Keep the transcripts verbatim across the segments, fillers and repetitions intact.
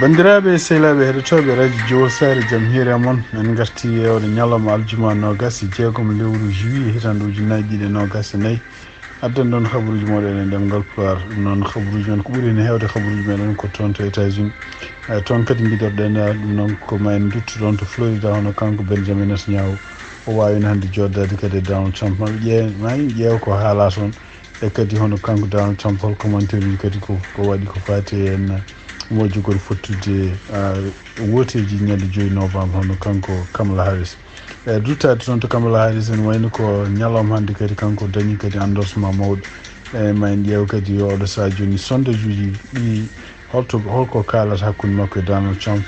Banndiraaɓe e sehilaaɓe heɗotooɓe radio Jowol Saare, jam hiire mon. En ngarti yeewde ñalawma aljuma noogas e jeegom lewru juillet hitaande ujunnaji ɗiɗi e noogas e nayi. Addan ɗon habaruuji mooɗon e ɗemngal Pulaar. Ɗum noon habaruuji men ko ɓuri heen heewde habaruuji meɗen ko toon to États-Unis. Eh, toon kadi mbiɗorɗen, eh, ɗum noon ko ma en nduttu ɗoon to Florida, hono kanko Benjamin Netanyahu. O waawino hannde jooɗdaade kadi e Donald Trump. Ma ɓe ƴeew-, ma en ƴeew ko haalaa toon. E kadi hono kanko Donald Trump, hol commentaire uji kadi ko, ko waɗi ko faati e en, eh, mo jogori fottude, eh, wooteeji ñande joyi novembre, hono kanko Kamala Harris. E duttaade toon to Kamala Harris, ene wayno ko ñalawma hannde kadi kanko dañi kadi endorsement mawɗo. E ma en ƴeew kadi oɗo sahaa jooni sondage uji ɗi holto, holko kaalata hakkunde makko e Donald Trump.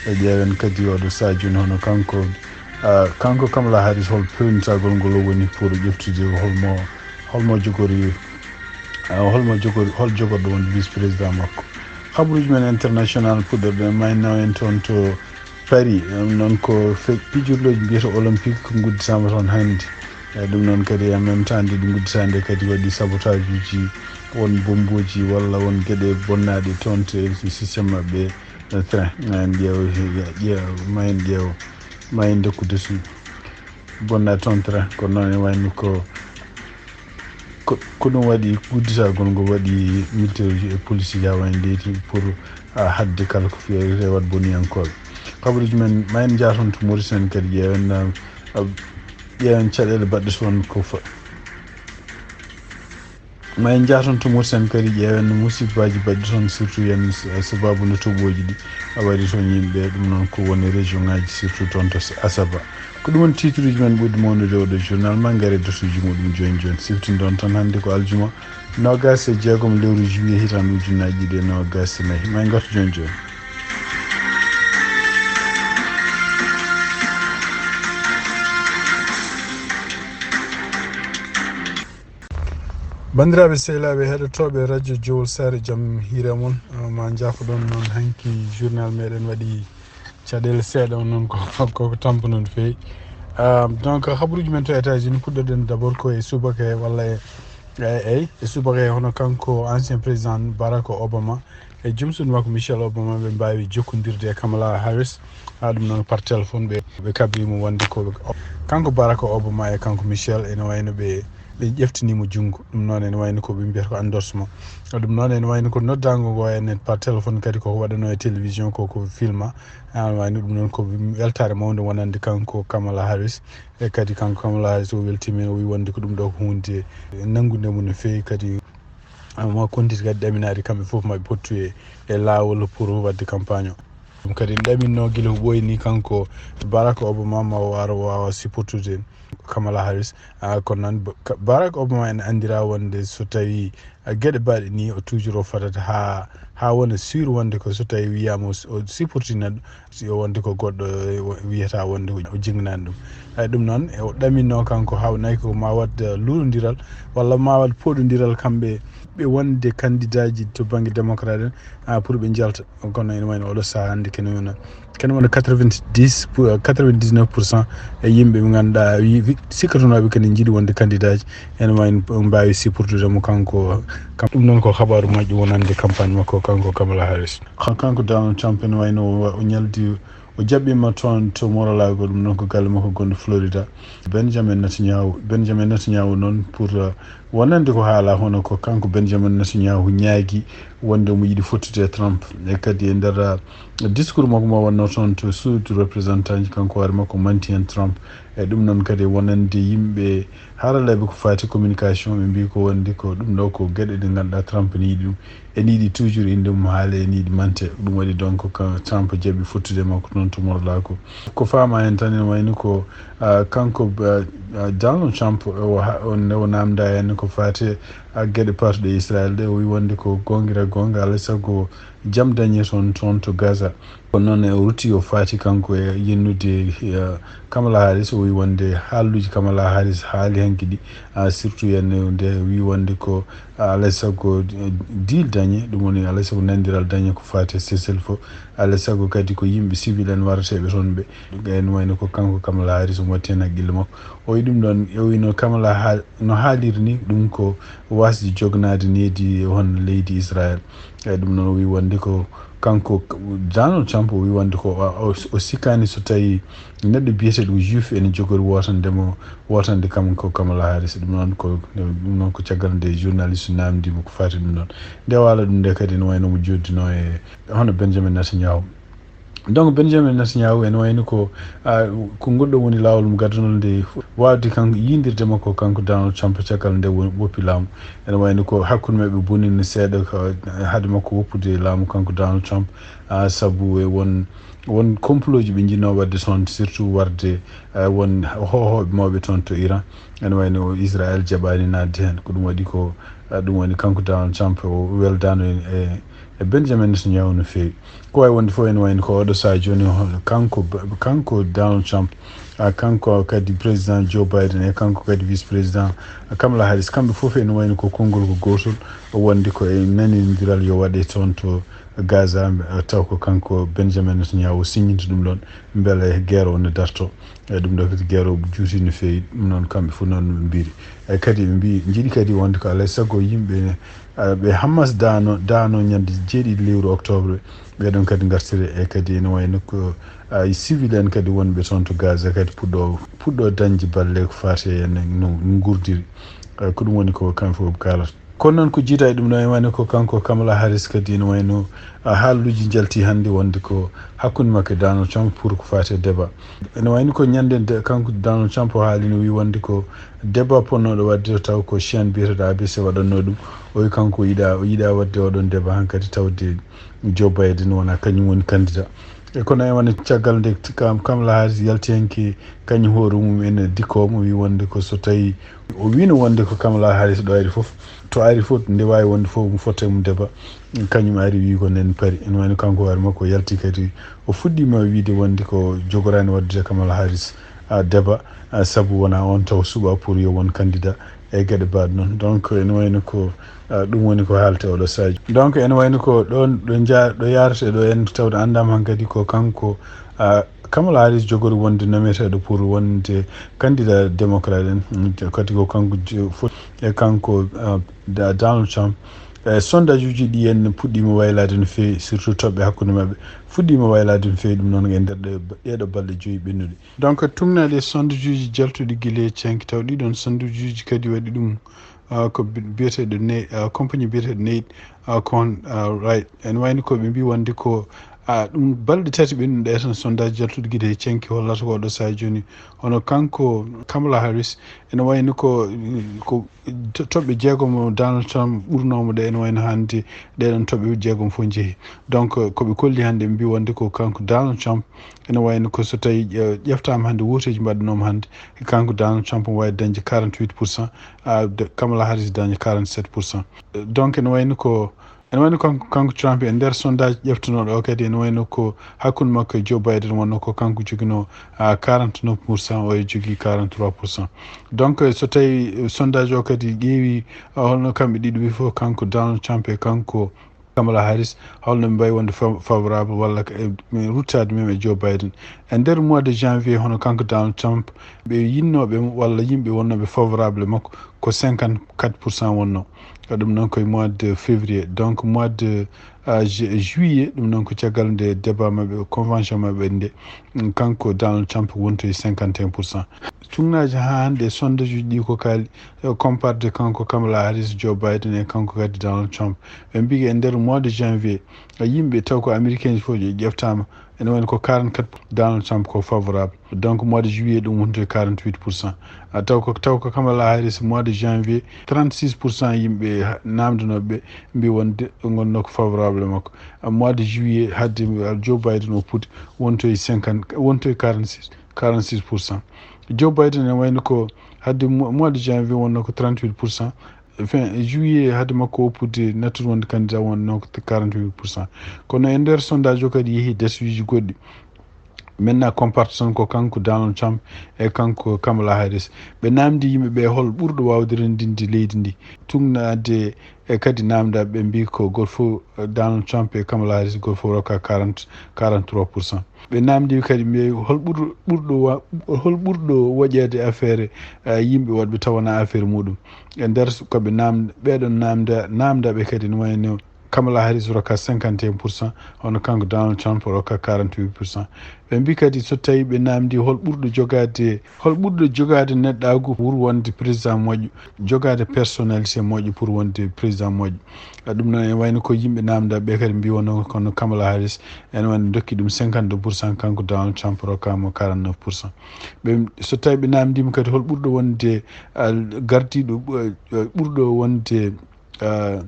E ƴeewen kadi oɗo sahaa jooni hono kanko, ah, kanko Kamala Harris hol peewnitagol ngol o woni pour ƴeftude holmo, holmo jogori, ah, holmo jogori, hol jogorɗo wonde vice président makko. Habaruuji men international puɗɗorɗen ma en nawen toon to Paris, ɗum noon ko fe-, pijirlooji mbiyata olympique ko ngudditaama toon hannde. E ɗum noon kadi en même temps nde ɗi ngudditaande kadi waɗi sabotage uji, won bombuuji walla won geɗe bonnaaɗe toon to e système maɓɓe, e train. Ma en ƴeew, ƴeew, ma en ƴeew, ma en ndokku desum. Bonnaaɗe toon train, kono noon e wayno ko Ko, ko ɗum waɗi udditagol ngol waɗi militaire uji e police uji haa wayno leydi pour, ah, haɗde kala ko fiyete waɗ boniyankooɓe. Habaruuji men, ma en njah toon to Mauritanie kadi ƴeewen, ah, ah, ƴeewen caɗeele baɗɗe toon ko fa-, ma en njah toon to Mauritanie kadi ƴeewen musibbaaji baɗɗi toon, surtout yen s-, sababu no toɓooji ɗi, a waɗi toon yimɓe, ɗum noon ko woni région ngaji, surtout toon to Asaba. Ko ɗum woni titre uji men ɓurɗi mawnude oɗo journal. Ma en ngar e darsuuji muɗum jooni jooni. Siftinɗon tan hannde ko aljuma noogas e jeegom lewru juillet hitaande ujunnaaji ɗiɗi e noogas e nayi. Ma en ngartu jooni jooni. Banndiraaɓe sehilaaɓe heɗotooɓe radio Jowol Saare, jam hiire mon. Ah, ma njaafoɗon noon hanki journal meɗen waɗi caɗeele seeɗa, on noon ko, ko, ko tampuno no feewi. Ah, donc, habaruuji men to États-Unis, puɗɗoɗen d'abord ko e subaka he, walla e, e, e, e subaka he, hono kanko ancien président Barack Obama e jom suudu makko Michelle Obama, ɓe mbaawi jokkondirde e Kamala Harris. Haa ɗum noon par téléphone, ɓe, ɓe kabrimo wonde ko kanko Barack Obama e kanko Michelle ene wayno ɓe, ɓe ƴeftinimo junngo. Ɗum noon ene wayno ko ɓe mbiyata ko endorsement. Ɗum noon ene wayno ko noddaango ngo ene par téléphone kadi koko waɗano e télévision ko, ko filma. Ene wayno ɗum noon ko weltaare mawnde wonande kanko Kamala Harris. E kadi kanko Kamala Harris o weltiima, o wi wonde ko ɗum ɗo ko huunde nanngunde mo no feewi, kadi ma kontiti kadi ɗaminaade kamɓe fof maɓe pottu e, e laawol pour waɗde campagne o. Ɗum kadi ɗaminno gila ko ɓooyi ni kanko Barack Obama ma o ara o waawa supportude Kamala Harris. Ah, kono noon Ba-, Ka-, Barack Obama ene anndira wonde so tawi, ah, geɗe baɗe ni o toujours o fotata haa, haa wona sûr wonde ko so tawi wiyaama o s-, o supporti neɗɗo, si o wonde ko goɗɗo, eh, o wiyata wonde o jingnaani ɗum. Ay, ɗum noon, e o ɗaminno kanko haawnay ko ma waɗ, eh, luulondiral walla ma waɗ pooɗondiral kamɓe ɓe wonde kandidaaji to bannge démocrate en, ah, pour ɓe njalta. Kono ene wayno oɗo sahaa hannde kene wona, kene wona quatre-vingt-dix pour, quatre-vingt-dix-neuf pour cent e yimɓe ɓe ngannduɗaa wi-, wi-, sikkatunooɓe kene njiɗi wonde kandidaaji. Ene wayno mbaawi supportude mo kanko, kam-, ɗum noon ko habaru moƴƴo wonande campagne makko kanko Kamala Harris. Ka-, kanko Donald Trump ene wayno o wa-, o ñaldi, o jaɓɓiima toon to Mar-a-Lago, ɗum noon ko galle makko gonɗo Florida. Benjamin Netanyahu, Benjamin Netanyahu noon pour, uh, wonande ko haala hono ko kanko Benjamin Netanyahu ñaagi wonde omo yiɗi fottude e Trump. E kadi e nder, uh, discours makko mo wonno toon to suudu représentant ji, kanko hoore makko manti heen Trump. E ɗum noon kadi wonande yimɓe haralleeɓe ko faati communication, ɓe mbii ko wonde ko ɗum ɗo ko geɗe ɗe ngannduɗaa Trump ne yiɗi ɗum. Ene yiɗi toujours innde mum haale, ene yiɗi mante. Ɗum waɗi donc ko Trump jaɓi fottude makko toon to Mar-a-Lago. Ko faama heen tan ene wayno ko, ah, kanko, ah, ah, Donald Trump o ha-, o, nde o naamnda heen ko faati, ah, geɗe paatuɗe Israel ɗe, o wi wonde ko goongira goonga, alaa e sago jam dañe toon, toon to Gaza. Kono noon o rutti o faati kanko e yennude, eh, Kamala Harris, o wi wonde haalluuji Kamala Harris haali hanki ɗi, ah, surtout heen nde wi wonde ko, ah, alaa e sago, eh, deal dañe, ɗum woni alaa e sago nanndiral dañe ko faati e cessez-le-feu, alaa e sago kadi ko yimɓe civil en warateeɓe toon ɓe. Ene wayno ko kanko Kamala Harris omo watti heen haqqille makko. O wi ɗum ɗoon, o wi no Kamala ha-, no haaliri ni, ɗum ko waasde jognaade needi hono leydi Israel. Eyi, ɗum noon o wi wonde ko Kanko Donald Trump o wi wonde ko o, o, o sikkaani so tawi neɗɗo biyeteeɗo ko juif ene jogori wotande mo, wotande kam ko Kamala Harris. Ɗum noon ko, ɗum noon ko caggal nde journaliste naamndi mo ko faati ɗum ɗoon. Nde waala ɗum nde kadi ene wayno mo joddino e hono Benjamin Netanyahu. Donc Benjamin Netanyahu ene wayno ko, ah, ko ngol ɗo woni laawol mo gaddanol nde waawde kanko yiyondirde makko kanko Donald Trump caggal nde woni woppi laamu. Ene wayno ko hakkunde maɓɓe bonino seeɗa ko hade makko woppude laamu kanko Donald Trump, ah, sabu e won, won complotji ɓe njiɗno waɗde toon, surtout warde, ah, won hoohooɓe mawɓe toon to Iran. Ene wayno Israel jaɓaani naatde heen. Ko ɗum waɗi ko, ah, ɗum woni kanko Donald Trump o weldaano e, e, e Benjamin Netanyahu no feewi. Ko wayi wonde fof ene wayno ko oɗo sahaa jooni o, kanko, kanko Donald Trump, ah, kanko kadi président Joe Biden e kanko kadi vice président Kamala Harris, kamɓe fof ene wayno ko konngol ko gootol, wonde ko e nanondiral yo waɗe toon to Gaza, eh, taw ko kanko Benjamin Netanyahu siññinta ɗum ɗoon, mbele guerre o ne darto. E ɗum ɗo kadi guerre o juuti no feewi, ɗum noon kamɓe fof noon ɓe mbiri. E kadi ɓe mbi, njiɗi kadi wonde ko alaa e sago yimɓe, eh, ɓe Hamas daano, daano ñande jeeɗiɗi lewru octobre, ɓe ɗon kadi ngartire. E kadi ene wayno ko, ah, civil en kadi wonɓe toon to Gaza kadi puɗɗo, puɗɗo dañde balle ko faati e no, no ngurdiri. Eh, ko ɗum woni ko kamɓe fof ɓe kaalata. Kono noon ko jiida e ɗum ɗo, ene wayno ko kanko Kamala Harris kadi ene wayno, ah, haaluuji njalti hannde wonde ko hakkunde makko e Donald Trump pour ko faati e débat. Ene wayno ko ñande nde kanko Donald Trump o haali no wi wonde ko débat ponnooɗo waɗde taw ko chaîne biyeteeɗo A B C waɗatnoo ɗum. O wi kanko o yiɗa, o yiɗa waɗde oɗon débat hankadi tawde Joe Biden wona kañum woni candidat. E kono e wona caggal nde kam, Kamala Harris yalti heen ki kañum hoore mum ene dikko mo wi wonde ko so tawi o wino wonde ko Kamala Harris ɗo ari fof, to ari fof nde wawi wonde fof mo fotte mum débat, kañum ari wi ko nen pari. Ene wayno kanko hoore makko yalti kadi o fuɗɗima wiide wonde ko jogorani waddude Kamala Harris, ah, débat, ah, sabu wona on taw suɓa pour yo won candidat e geɗe mbaɗ noon. Donc ene wayno ko, ah, ɗum woni ko haalte oɗo sadio. Donc ene wayno ko ɗon ɗo ja-, ɗo yarate ɗo en tawde andama hankadi ko kanko, ah, Kamala Harris jogori wonde nometeɗo pour wonde candidat démocrate en. Mm, kadi ko kanko jo-, fo-, e kanko, ah, Da-, Donald Trump. E sondage uji ɗi en puɗɗima waylade no feewi, surtout toɓɓe hakkunde maɓɓe fuɗɗima waylade no feewi, ɗum noon e nder ɗe, ɗeɗo balɗe joyi ɓennuɗe. Donc tugnaɗe sondage uji jaltuɗi guila e canki taw ɗiɗon sondage uji kadi waɗi ɗum, ah, ko bi-, biyeteɗo Ne-, ah, compagnie biyeteɗo Nate, ah, Cohn, ah, Wright. Ene wayni ko ɓe mbi wonde ko, ah, ɗum balɗe tati ɓennuɗe tan sondage jaltuɗi guila e canki hollata ko oɗo saha joni. Hono kanko Kamala Harris ene wayni ko, ko to-, toɓɓe jeegom Donald Trump ɓurnoomo ɗe ene wayno hannde ɗeɗon toɓɓe jeegom fof njehi. Donc ko ɓe kolli hannde ɓe mbi wonde ko kanko Donald Trump ene wayno ko so tawi ƴe-, ƴeftaama hannde wooteeji mbaɗanooma hannde, kanko Donald Trump omo wawi dañde quarante-huit pour cent, ah, de-, Kamala Harris daña quarante-sept pour cent. Donc ene wayno ko, ene wayno kanko, kanko Trump e nder sondage ƴeftunoɗo o kadi ene wayno ko hakkunde makko e Joe Biden wonno ko kanko joginoo, ah, quarante-neuf pour cent, o e jogii quarante-trois pour cent. Donc so tawi, eh, sondage o kadi ƴeewi, ah, holno kamɓe ɗiɗo ɓe fof kanko Donald Trump e kanko Kamala Harris, holno ɓe mbawi wonde fa-, favorable walla ko e, e ruttade même e Joe Biden. E nder mois de janvier hono kanko Donald Trump, ɓe yinnoɓe mo walla yimɓe wonnoɓe favorable makko ko cinquante-quatre pour cent wonno. Ɗum noon koye mois de février. Donc mois de, ah, ju-, juillet, ɗum noon ko caggal nde débat maɓɓe, convention maɓɓe nde, mm, kanko Donald Trump wontoye cinquante et un pour cent. Tugnaji ha hannde e sondage uji ɗi ko kaali, e comparde kanko Kamala Harris, Joe Biden e kanko kadi Donald Trump. Ɓe mbi e nder mois de janvier, e yimɓe taw ko américain ji fof ƴe ƴeftama, ene woni ko quarante-quatre, Donald Trump ko favorable. Donc mois de juillet ɗum wontoye quarante-huit pour cent. A taw ko, taw ko Kamala Harris mois de janvier, trente-six pour cent yimɓe ha-, namdanoɓe mbi wonde ɓe gonno ko favorable makko. A mois de juillet hadde, a, Joe Biden o puɗi wontoye cinquante, wontoye quarante-six, quarante-six pour cent. Joe Biden ene wayno ko hadde mo-, mois de janvier wonno ko trente-huit pour cent. Fin juillet hadde makko woppude nattude wonde candidat wonno ko quarante-huit pour cent. Kono e nder sondage o kadi yeehi dasuji goɗɗi. Maintenant comparto tan ko kanko Donald Trump e kanko Kamala Harris. Ɓe namdi yimɓe ɓe hol ɓurɗo wawde rendinde leydi ndi. Tugnaade e kadi namdaɓe ɓe mbi ko goto fof, eh, Donald Trump e Kamala Harris goto fof rokka quarante, quarante-trois pour cent. Ɓe namdi kadi mbi hol ɓurɗo, ɓurɗo wa-, hol ɓurɗo waɗede affaire, eh, yimɓe waɗɓe tawana affaire muɗum. E nder s-, ko ɓe nam-, ɓeɗon namda, namdaɓe kadi no wayno Kamala Harris rokka cinquante et un pour cent, hono kanko Donald Trump rokka quarante-huit pour cent. Ɓe mbi kadi so tawi ɓe namdi hol ɓurɗo jogaade, hol ɓurɗo jogaade neɗɗaagu pour wonde président moƴƴo, jogaade personnalité moƴƴo pour wonde président moƴƴo. A ɗum noon ene wayno ko yimɓe namda ɓe kadi mbi wono kono Kamala Harris ene wayno dokki ɗum cinquante-deux pour cent, kanko Donald Trump rokkama quarante-neuf pour cent. Ɓe, so tawi ɓe namdima kadi hol ɓurɗo wonde, ah, gardiɗo, ah, ɓurɗo wonde, ah,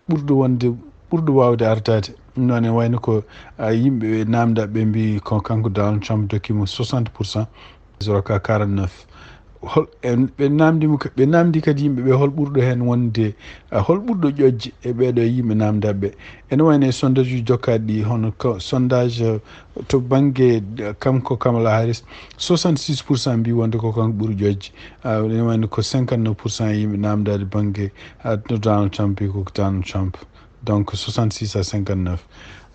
ɓurɗo wonde, ɓurɗo wawde ardaade. Ɗum noon ene wayno ko, ah, yimɓe namda ɓe mbi ko kanko Donald Trump dokkimo soixante pour cent, rokka quarante-neuf. Hol, en, ɓe namdimo ka-, ɓe namdi kadi yimɓe ɓe hol ɓurɗo heen wonde, ah, hol ɓurɗo ƴoƴde e ɓeeɗo yimɓe namda ɓe. Ene wayno e sondage uji jokkaɗi ɗi, hono ko sondage, eh, to bannge, eh, kanko Kamala Harris, soixante-six pour cent mbi wonde ko kanko ɓuri ƴoƴde. Ah, ene wayno ko cinquante-neuf pour cent yimɓe namdaade bannge, ah, no Donald Trump, ko Donald Trump. Donc, soixante-six à cinquante-neuf.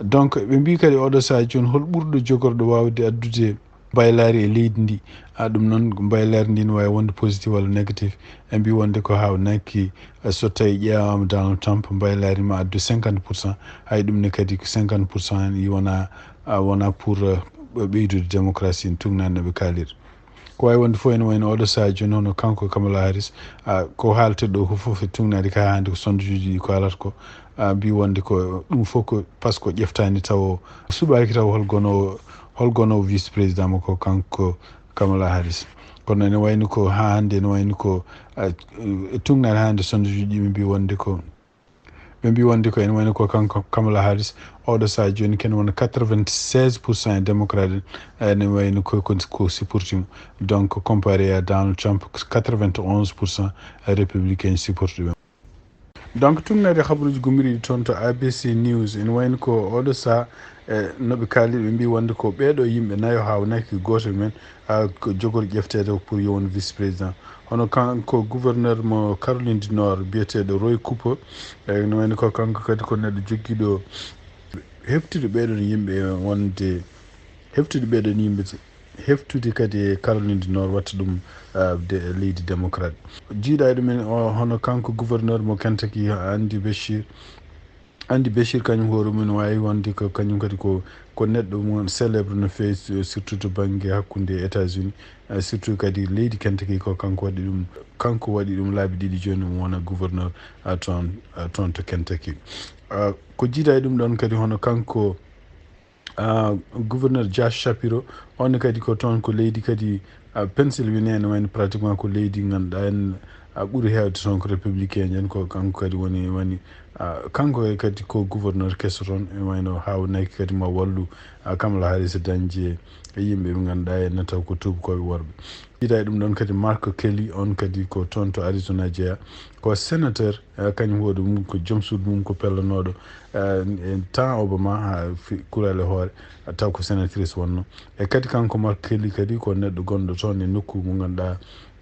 Donc, ɓe mbi kadi oɗo sahaa jooni hol ɓurɗo jogorɗo wawde addude mbaylaari e leydi ndi. A ɗum noon, mbaylaari ndi ne waawi wonde positif walla négatif. Ɓe mbi wonde ko haawnaki, eh, so tawi ƴeewaama Donald Trump, mbaylaari ma addu cinquante pour cent. Hay ɗum ne kadi ko cinquante pour cent i wona, a wona pour, eh, ɓeydude démocratie, en tuugnaani no ɓe kaaliri. Ko waawi wonde fof ene wayno oɗo sahaa jooni, hono kanko Kamala Harris, a, ko haalata ɗo ko fof e tuugnaade ka hannde ko sondage uji ɗi kaalata ko, a, mbi wonde ko ɗum fof ko parce que ƴeftaani taw, suɓaaki taw hol gono, hol gono vice président makko kanko Kamala Harris. Kono ene wayno ko haa hannde ene wayno ko, a, e tuugnaade hannde sondage uji ɗi ɓe mbi wonde ko, ɓe mbi wonde ko ene wayno ko kanko Kamala Harris, oɗo sahaa jooni ken wona quatre-vingt-seize pour cent e démocrate en, ene wayno ko, ko, ko supporti mo. Donc, comparé à Donald Trump, quatre-vingt-onze pour cent républicain supporti ɗum. Donc, tuugnaade habaruuji gummiriiɗi toon to A B C News, ene wayno ko oɗo sahaa, e, no ɓe kaaliri, ɓe mbi wonde ko ɓeeɗo yimɓe nayo haawnaki gooto e men, a, ko jogori ƴefteede pour yo won vice président. Hono kanko gouverneur mo Caroline du Nord biyeteeɗo Roy Cooper, e, no wayno ko kanko kadi ko neɗɗo joggiiɗo heftude ɓeeɗon yimɓe wonde, heftude ɓeeɗon yimɓe, heftude kadi e Caroline du Nord watta ɗum, ah, de, leydi démocrate. Jiiɗa e ɗumen o, hono kanko gouverneur mo Kentucky, Andy Beshear, Andy Beshear kañum hoore mum waawi wonde ko kañum kadi ko, ko neɗɗo mo célèbre no feewi, surtout to bannge hakkunde États-Unis, eh, surtout kadi leydi Kentucky ko kanko waɗi ɗum, kanko waɗi ɗum laabi ɗiɗi jooni, ɗum wona gouverneur, ah, toon, ah, toon to Kentucky. Ah, ko jiiɗa e ɗum ɗoon kadi hono kanko, ah, gouverneur Josh Shapiro, on kadi ko toon ko leydi kadi, ah, Pennsylvania, ene wayno pratiquement ko leydi ngannduɗaa en, ah, ɓuri heewde toon ko républicain en, ko kanko kadi woni, woni, ah, kanko e kadi ko gouverneur keso toon, ene wayno haawnaki kadi ma wallu, ah, Kamala Harris dañde e yimɓe ɓe ngannduɗaa en taw ko tuubakooɓe worɓe. Jiiɗa e ɗum ɗoon kadi Mark Kelly, on kadi ko toon to Arizona jeyaa, ko sénateur, eh, kañum hoore mum ko joom suudu mum ko pellanooɗo, eh, e temps Obama haa fi-, kural e hoore, eh, taw ko sénatrice wonno. E kadi kanko Mark Kelly kadi ko neɗɗo gonɗo toon e nokku mo ngannduɗaa,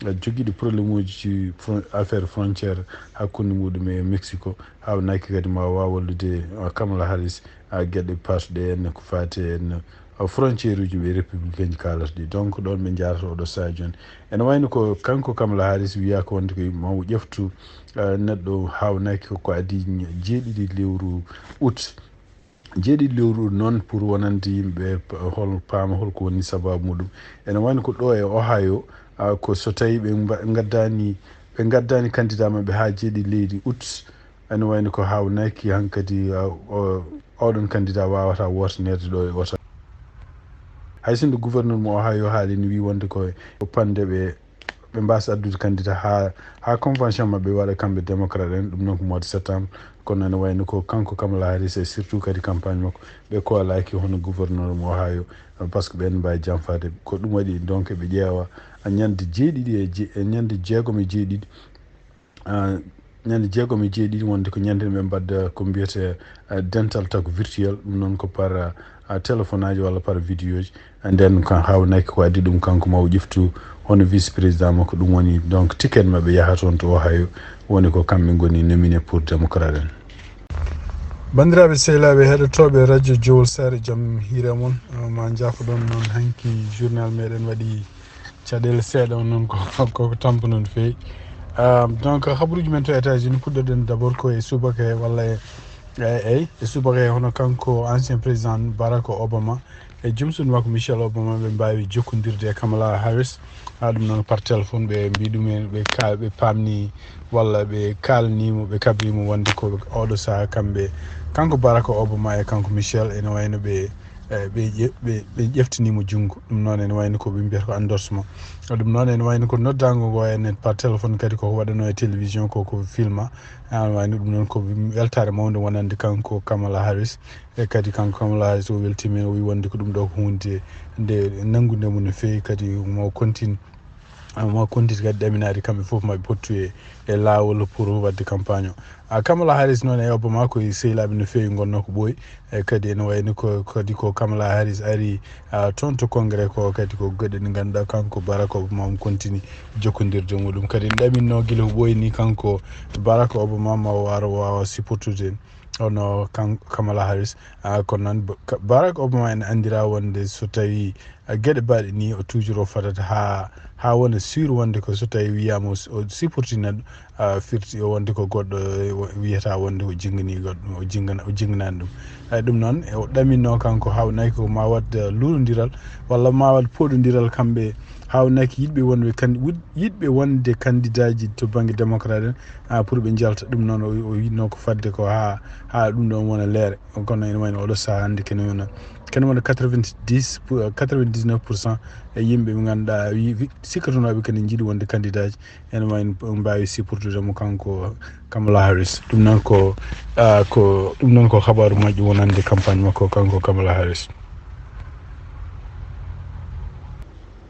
eh, jogiiɗo problème uji fron-, affaire frontière hakkunde muɗum e Mexico, haawnaki kadi ma waaw wallude, eh, Kamala Harris, eh, geɗe paatuɗe en ko faati en, eh, frontière uji ɓe républicain ji kaalata ɗi. Donc ɗoon ɓe njaarata oɗo sahaa jooni. Ene wayno ko kanko Kamala Harris wiyaa ko wonde ko maw ƴeftu, eh, neɗɗo haawnaki ko, ko adii jeeɗiɗi lewru août. Jeeɗiɗi lewru août noon pour wonande yimɓe pa-, hol paama hol ko woni sabaabu muɗum. Ene wayno ko ɗo e Ohio, ah, ko so tawi ɓe mba-, ngaddaani, ɓe ngaddaani candidat maɓɓe haa jeeɗiɗi lewru août, ene wayno ko haawnaki hankadi, ah, o-, oɗon candidat waawata wootaneede ɗo e Ohio. Hay sinno gouverneur mo Ohio haalino, wii wonde ko, ko pande ɓe, ɓe mbaasa addude candidat haa, haa convention maɓɓe waɗa kamɓe démocrate en, ɗum noon ko mois de septembre. Kono ene wayno ko kanko Kamala Harris e surtout kadi campagne makko, ɓe koolaaki hono gouverneur mo Ohio, parce que ɓeen mbaawi janfaade. Ko ɗum waɗi donc ɓe ƴeewa ñande jeeɗiɗi e je-, e ñande jeegom e jeeɗiɗi, ah, ñande jeegom e jeeɗiɗi wonde ko ñande ɓe mbadda ko mbiyetee, ah, dental taw ko virtuel, ɗum noon ko par, ah, téléphone aji walla par vidéo ji. Nden kan haawnaki ko addi ɗum kanko maw ƴeftu hono vice président makko, ɗum woni donc ticket maɓɓe yaha toon to Ohio, woni ko kamɓe ngoni nominé pour démocrate en. Banndiraaɓe sehilaaɓe heɗotooɓe radio Jowol Saare, jam hiire mon, ah, ma njaafo ɗon noon hanki journal meɗen waɗi caɗeele seeɗa on noon ko, ko, ko tampuno no feewi. Ah, donc habaruuji men to États-Unis puɗɗoɗen d'abord ko e subaka he walla e Eyyi, eyyi, e subaka he, hono kanko ancien président Barack Obama e joom suudu makko Michelle Obama, ɓe mbaawi jokkondirde e Kamala Harris. Haa ɗum noon par téléphone, ɓe mbii ɗum en, ɓe ka-, ɓe paamni walla ɓe kaalni mo, ɓe kabri mo wonde ko oɗo sahaa kamɓe, kanko Barack Obama e kanko Michelle, ene wayno ɓe, eh, ɓe ƴe-, ɓe, ɓe ƴeftini mo junngo. Ɗum noon ene wayno ko ɓe mbiyata ko endorsement. Ɗum noon ene wayno ko noddaango ngo en par téléphone, kadi ko waɗano e télévision ko, ko filma. Ene wayno ɗum noon ko weltaare mawnde wonande kanko Kamala Harris. E kadi kanko Kamala Harris o weltiima, o wi wonde ko ɗum ɗo ko huunde nde nanngunde mo no feewi, kadi mo continue, mo continue kadi ɗaminaade kamɓe fof maɓe pottu e, e laawol pour waɗde campagne o. A, Kamala Harris noon e Obama ko e sehilaaɓe no feewi, ngonnoo ko ɓooyi. E kadi ene wayno ko, kadi ko Kamala Harris ari, a, toon to Congrès ko, kadi ko geɗe ɗe ngannduɗaa kanko Barack Obama omo continue jokkondirde e muɗum. Kadi en ɗaminno gila ko ɓooyi ni kanko Barack Obama ma o ara o waawa supportude hono kan-, Kamala Harris. A, kono noon Ba-, Ka-, Barack Obama ene anndira wonde so tawi, a, geɗe baɗe ni o toujours o fadata haa, haa wona sûr wonde ko so tawi wiyaama o s-, o supporti neɗɗo, a, firti o wonde ko goɗɗo, e, o wiyata wonde o jinngani goɗɗo, o jinngana, o jinnganaani ɗum. Ay, ɗum noon, e o ɗaminno kanko haawnaki ko ma waɗ, eh, luurondiral walla ma waɗ pooɗondiral kamɓe haawnaki yiɗɓe wonɓe kandi-, wud-, yiɗɓe wonde kandidaaji to bannge démocrate en, a, pour ɓe njalta. Ɗum noon o, o yiɗno ko fadde ko haa, haa ɗum ɗoon wona leere. Kono ene wayno oɗo sahaa hannde kene wona, kene wona quatre-vingt-dix pour, quatre-vingt-dix-neuf pour cent e yimɓe ɓe ngannduɗaa wi-, wi-, sikkatunooɓe kene njiɗi wonde kandidaaji. Ene wayi mbaawi sipportude mo kanko Kamala Harris. Ɗum noon ko, ah, ko, ɗum noon ko habaaru moƴƴo wonande campagne makko kanko Kamala Harris.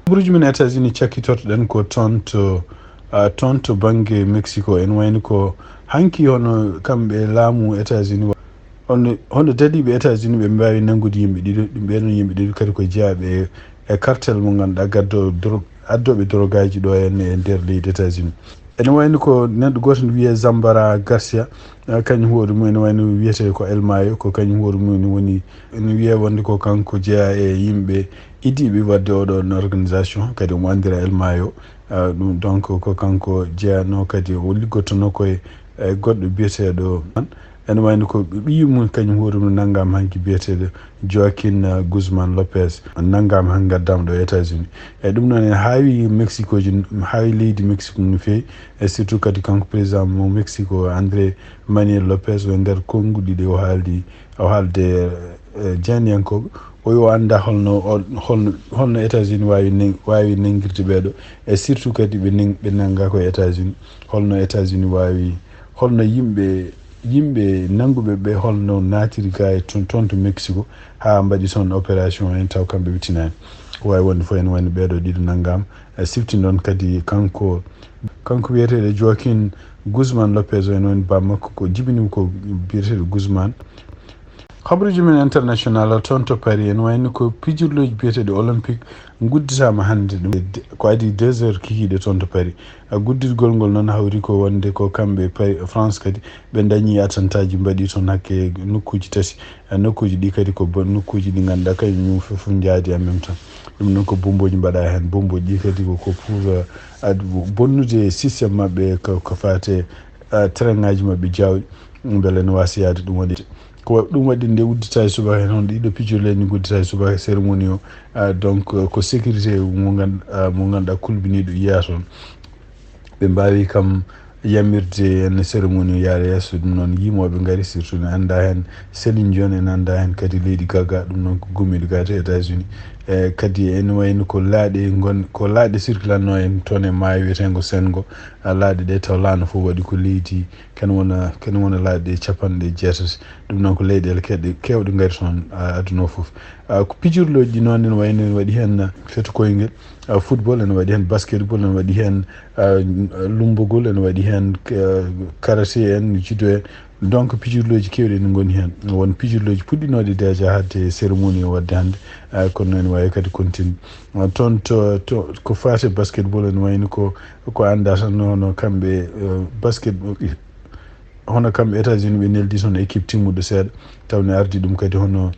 Habaruuji men États-Unis cakkitortoɗen ko toon to, ah, toon to bannge Mexico. Ene wayno ko hanki hono kamɓe laamu États-Unis wa-, hono, hono dadiiɓe États-Unis ɓe mbaawi nanngude yimɓe ɗiɗo, ɗum ɓeen yimɓe ɗiɗo kadi ko jeyaaɓe e, e cartel mo ngannduɗaa gaddo dro-, addooɓe drogaaji ɗo henne e nder leydi États-Unis. Ene wayno ko neɗɗo gooto ne wiyee Zambara Garcia, eh, kañum hoore mum ene wayno wiyetee ko El Mayo, ko kañum hoore mum ene woni, ene wiyee wonde ko kanko jeyaa e yimɓe idiiɓe waɗde oɗo organisation, kadi omo anndira El Mayo. Eh, ɗum, donc, ko kanko jeyanoo, kadi o liggotoo ko e, e goɗɗo biyeteeɗo, ene wayno ko ɓiy mum kañum hoore mum nanngaama hanki biyeteeɗo Joaquin, eh, Guzman Lopez, nanngaama han ngaddaama ɗo États-Unis. E ɗum noon ene haawi Mexico ji, haawi leydi Mexico no feewi, e surtout kadi kanko président mo Mexico, André Manuel Lopez, o e nder konnguɗi ɗi o haaldi, o haalde, eh, jeyaniyankooɓe. O yo annda holno, o, holno, holno États-Unis waawi nen-, waawi nanngirde ɓeeɗo, e surtout kadi ɓe nen-, ɓe nanngaa ko e États-Unis. Holno États-Unis waawi, holno yimɓe, yimɓe nannguɓe ɓe, holno naatiri ga e toon, toon to Mexico, haa mbaɗi toon opération en, taw kamɓe ɓe tinaani. Ko waawi wonde fof ene wayno ɓeeɗo ɗiɗo nanngaama. E sifti noon kadi kanko, kanko wiyeteeɗo Joaquin Guzman Lopez, o ene woni baa makko ko jibinii ko biyeteeɗo Guzman. Habaruuji men international toon to Paris, ene wayno ko pijirlooji biyeteeɗi Olympique ngudditaama hannde, ɗum ko adii deux heures kikiiɗe toon to Paris. A, gudditingol ngol noon hawri ko wonde ko kamɓe Paris, France kadi ɓe ndañi attentaaji mbaɗi toon hakke nokkuuji tati. A, nokkuuji ɗi kadi ko bon-, nokkuuji ɗi ngannduɗaa kañum fof njaadi en même temps. Ɗum noon ko bombooji mbaɗaa heen. Bombooji ɗi kadi ko, ko pour, a, ad-, bonnude système maɓɓe ko, ko faate, a, train ŋaaji maɓɓe jaawɗi, mbele no waasi yahde ɗum waɗi. Ko wa-, ɗum waɗi nde uddita e subaka heen, hono ɗiɗo pijirle ni nguddita e subaka cérémonie o. Ah, donc, ko sécurité mo ngan-, ah, mo ngannduɗaa kulbiniiɗo yiyaa toon. Ɓe mbaawi kam yamirde heen cérémonie o yaara yeeso, ɗum noon yimooɓe ngari, surtout ne anndaa heen Céline Dion, en anndaa heen kadi Lady Gaga, ɗum noon ko gummiiɗo ga to États-Unis. E kadi ene wayno ko laaɗe ngon-, ko laaɗe circulatnoo en toon e maayo wiyeteengo Seine ngo. Ah, laaɗe ɗe taw laana fof waɗi ko leydi kene wona, kene wona laaɗe capanɗe jeetati. Ɗum noon ko leyɗeele keewɗe, keewɗe ngari toon, a, aduna o fof. A, ko pijirlooji ɗi noon ene wayno ene waɗi heen feto koyngel, a, football ene waɗi heen, basketball ene waɗi heen, a, lumbogol ene waɗi heen, a, karaté en, judo en. Donc pijirlooji keewɗi ene ngoni heen. Won pijirlooji puɗɗinooɗi déjà haalde cérémonie o waɗde hannde, a, kono noon ene waawi kadi continue. A, toon to, to, ko faati basketball ene wayno ko, ko anndaa tan no, no kamɓe, a, basket, hono kamɓe États-Unis ɓe neldi toon équipe timmuɗo seeɗa, taw ne ardi ɗum kadi hono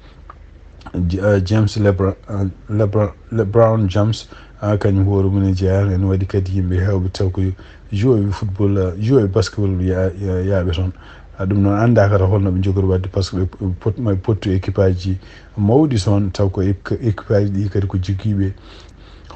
J-, eh, James Lebron, eh, Lebron, LeBron James, ah, kañum hoore mum ne jeyaa, ene waɗi kadi yimɓe heewɓe taw ko joueur football, eh, joueur basketball ya-, ya-, yaaɓe toon. Ɗum noon anndaaka taw holno ɓe njogori waɗde, par ce que ɓe pot- ɓe pottu équipage ji mawɗi toon, taw ko équ- équipage ɗi kadi ko jogiiɓe,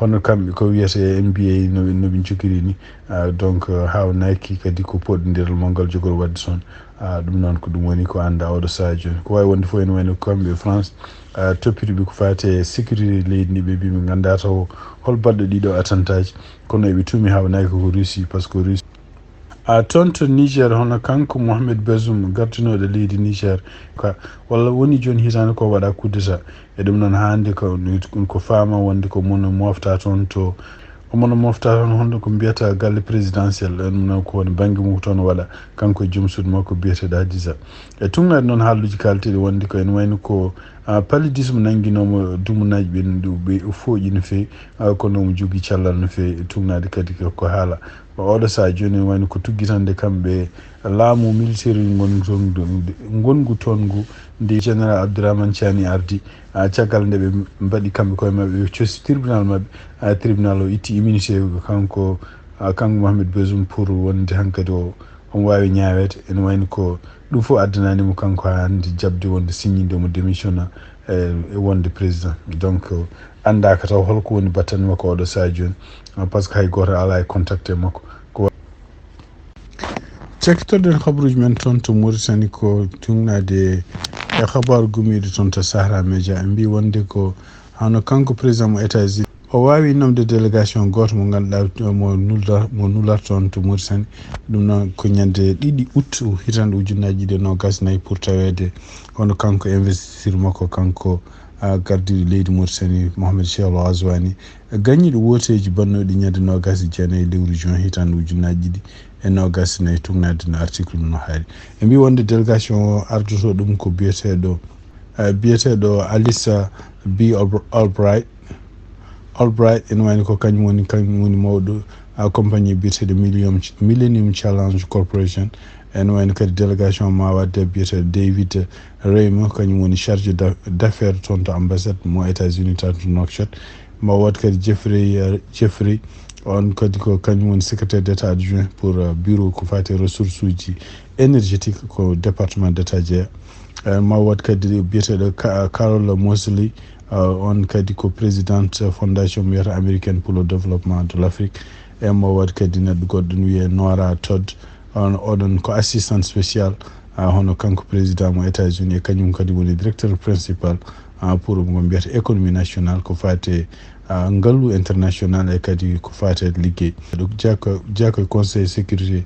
hono kamɓe ko wiyetee N B A no ɓe- no ɓe njogiri ni. Ah, donc, ah, haawnaki kadi ko poɗɗindiral mo ngal jogori waɗde toon. Ah, ɗum noon ko ɗum woni ko annda oɗo sahaa jooni. Ko waawi wonde fof ene wayno ko kamɓe e France, ah, toppitiiɓe ko faati e sécurité leydi ndi, ɓe mbii ɓe nganndaa taw hol baɗɗo ɗiɗo attentat ji, kono eɓe tuumi haawnaki ko Russie, par ce que Russie A toon to Niger, hono kanko Mohamed Bazoum, gardinooɗo leydi Niger, ka walla woni jooni hitaande ko waɗa coup d'État. E ɗum noon, hannde ko ɗum ko faama wonde ko mono mofta toon to, ko mono mofta toon, hono ko mbiyata galle présidentiel, ɗum noon ko woni bannge mum toon waɗa, kanko e joom suudu makko biyeteeɗo Hadiza. E tugnaade noon haaluuji kaalteeɗi wonde ko ene wayno ko, ah, paludisme nannginooma dumunaaji ɓe, ɓe fooƴi no feewi, ah, kono omo jogii cellal no feewi, tugnaade kadi ko, ko haala. Oɗo sahaa jooni, wayno ko tuggitande kamɓe laamu militaire ngon toon, ngongu toon ngu, nde Général Abdourahmane Tiani ardi, ah, caggal nde ɓe mbaɗi kamɓe koye maɓɓe, ɓe cosi tribunal maɓɓe, ah, tribunal o itti immunité kanko, ah, kanko Mohamed Bazoum pour wonde hankadi o, omo waawi ñaaweede. Ene wayno ko ɗum fof addanaani mo kanko haa hannde jaɓde wonde signinde mo démissionna, eh, e wonde président. Donc, anndaaka taw holko woni battane makko oɗo sahaa jooni, ah, par ce que hay gooto alaa e contact e makko. Ko wa- Cakkitorɗen habaruuji men toon to Mauritanie ko tugnaade e habaaru gumiiɗo toon to Sahara Média. En mbii wonde ko hano kanko président mo États-Unis, o waawi nomde délégation gooto mo ngannduɗaa mo nulda-, mo nulat toon to Mauritanie. Ɗum noon ko ñande ɗiɗi août hitaande ujunnaaji ɗiɗi e noogas nayi pour taweede hono kanko investiture makko, kanko, ah, gardiiɗo leydi Mauritanie, Mohamed Cheikh Al Ghazouani, gañiiɗo wooteeji bannooɗi ñande noogas e jeenayi lewru juin hitaande ujunnaaji ɗiɗi e noogas e nayi, tugnaade no article no haali. E mbii wonde délégation o ardoto ɗum ko biyeteeɗo, eh, biyeteeɗo Alissa B Albright. Albright ene wayno ko kañum woni, kañum woni mawɗo, ah, compagnie biyeteeɗo Millennium, Millennium Challenge Corporation. Ene wayno kadi délégation ma wadde biyeteeɗo David Raymer, kañum woni chargé d'a-, d'affaires toon to ambassade mo États-Unis tan to Nouakchott. Ma waɗ kadi Jeffrey, eh, Jeffrey, on kadi ko kañum woni secrétaire d'État adjoint pour, eh, bureau ko faati e ressources uji énergétique ko département d'État jeeya. Eh, ma waɗ kadi biyeteeɗo Ka-, Carol Mosley, eh, on kadi ko présidente fondation mbiyata américaine pour le développement de l'Afrique. E ma waɗ kadi neɗɗo goɗɗo ne wiyee Nora Todd, on, oɗon ko assistant spécial, ah, hono kanko président mo États-Unis, e kañum kadi woni directeur principal, ah, pour ko mbiyata économie nationale, ko faate, ah, ngalu international, e kadi ko faate liggey. Ɗo jeyaa ko, jeyaa ko e conseil sécurité,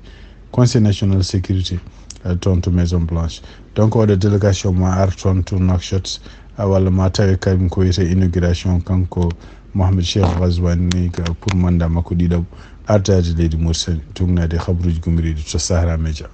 conseil national sécurité, ah, toon to Maison Blanche. Donc oɗo délégation ma ar toon to Nouakchott, ah, walla ma tawe kañum ko wiyete inauguration kanko Mohamed Cheikh Ghazouani ka pour mandat makko ɗiɗaɓo ardaade leydi Mauritanie, tugnaade habaruuji gumiriiɗi to Sahara Média.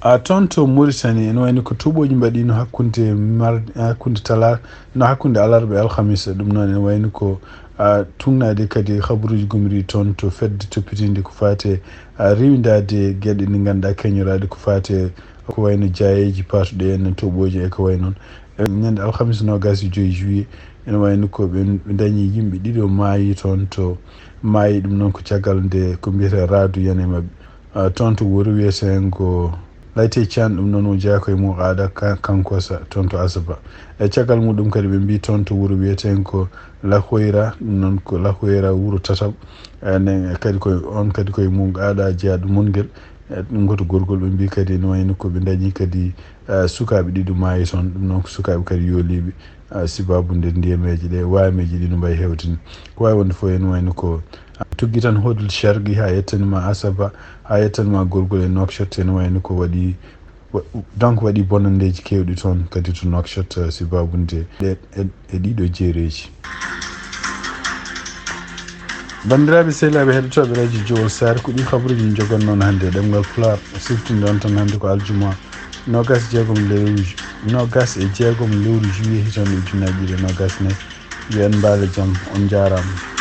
A toon to Mauritanie, ene wayno ko toɓooji mbaɗiino hakkunde mar-, hakkunde tala-, no hakkunde alarba e alhamisa. Ɗum noon ene wayno ko, a, tugnaade kadi habaruuji gumiriiɗi toon to fedde toppitiinde ko faate, a, rewindaade geɗe ɗe ngannduɗaa keñoraaɗe ko faate ko wayno jaayeeji paatuɗe en toɓooji e ko way noon. E ñande alhamisa noogaas e joy juillet, ene wayno ko ɓe, ɓe dañi yimɓe ɗiɗo maayi toon to maayi. Ɗum noon ko caggal nde ko mbiyetee raadu yani e maɓɓe. Ah, toon to wuro wiyeteengo Layte Can, ɗum noon o jeyaa ko e mum aada ka-, kanko sa toon to Asaba. E caggal muɗum kadi ɓe mbii toon to wuro wiyeteengo Lahoyra, ɗum noon ko Lahoyra wuro tataɓo. Eh, nen kadi ko on kadi ko e mum aada jeyaa ɗum mon ngel. Eh, ɗum ko to gorgol ɓe mbii kadi ene wayno ko ɓe dañi kadi, eh, sukaaɓe ɗiɗo maayi toon. Ɗum noon ko sukaaɓe kadi yooliiɓe, eh, sibaabu nde ndiyameeje ɗe, waameeje ɗi no mbayi hewde ni. Ko waawi wonde fof ene wayno ko, ah, tuggi tan hoɗol Shargi haa yettani ma Asaba, haa yettani ma gorgol e Nouakchott ene wayno ko waɗi, wa-, donc waɗi bonanndeeji keewɗi toon kadi to Nouakchott, eh, sibaabu nde ɗe, e, e ɗiɗo jeereeji. Banndiraaɓe sehilaaɓe heɗotooɓe Radio Jowol Saare, ko ɗii habaruuji min njogannoo hannde e ɗemngal Pulaar. Siftinde on tan hannde ko aljuma noogaas e jeegom lewru ju-, noogaas e jeegom lewru juillet hitaande ujunnaaji ɗiɗi e noogaas e nayi. Yo en mbaale jam, on njaaraama.